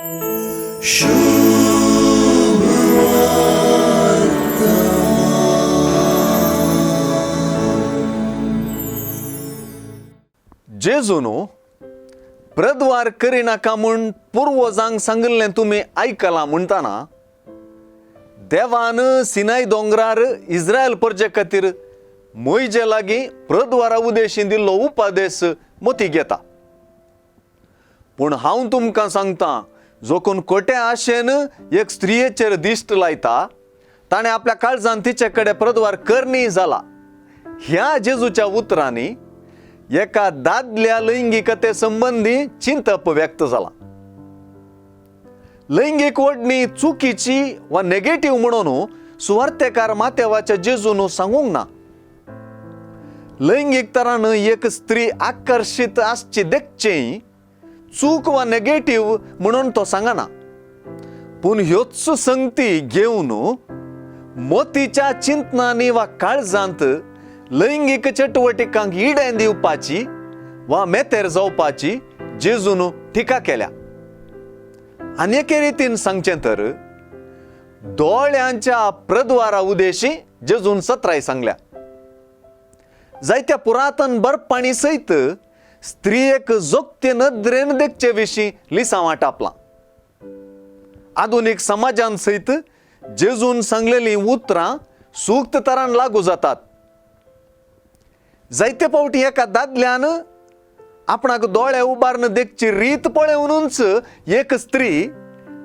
जेजून प्रद्वार करिनाका म्हूण पुर्वजांक सांगिल्लें तुमी आयकलां म्हणटना देवान सिनाय दोंगरार इस्रायल परजे खातीर मोयजे लागीं प्रद्वारा उदेशी दिल्लो उपदेश मती घेता. पूण हांव तुमकां सांगता, जो कोण खोटे आशेन एक स्त्रियेचेर दिश्ट लायता ताणें आपल्या काळजान तिचे कडेन प्रद्वार करणी जाला. ह्या जेजूच्या उतरांनी एका दादल्या लैंगिकते संबंदी चिंतप व्यक्त जाला. लैंगीक ओडणी चुकीची वा नेगेटीव म्हणून सुवार्तेकार मातेवाच्या जेजून सांगूंक ना. लैंगीक तरान एक स्त्री आकर्शीत आसची देखची चूक वा नेगेटीव म्हणून तो सांगना, पूण ह्योच संगती घेवन मोतीच्या चिंतनांनी वा काळजांत लैंगीक चटवटिकांक इडें दिवपाची वा मेतेर जावपाची जेजून टिका केल्या. आनी एके रितीन सांगचें तर दोळ्यांच्या प्रद्वारा उदेशी जेजून सत्राय सांगल्या. जायत्या पुरातन बरपाणी सयत स्त्रियेक जोगते नदरेन देखचे विशीं लिसांवां टापलां. आधुनीक समाजान सयत जेजून सांगलेलीं उतरां सूक्त तरान लागू जातात. जायते फावटी एका दादल्यान आपणाक दोळे उबारून देखची रीत पळोवनूच एक स्त्री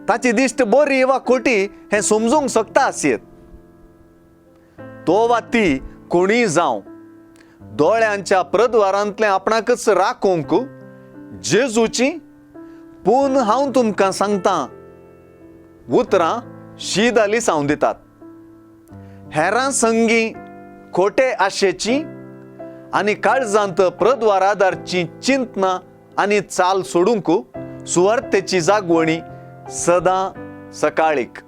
ताची दिश्ट बरी वा खोटी हें समजूंक शकता आसयेत. तो वा ती कोणीय जावं दोळ्यांच्या प्रद्वारांतलें आपणाकच राखूंक जेजूची पूण हांव तुमकां सांगता उतरां शीद लिसांव दितात. हेरां संगी खोटे आशेची आनी काळजांत प्रद्वार आदारची चिंतना आनी चाल सोडूंक सुवार्थेची जागवणी सदां सकाळीक.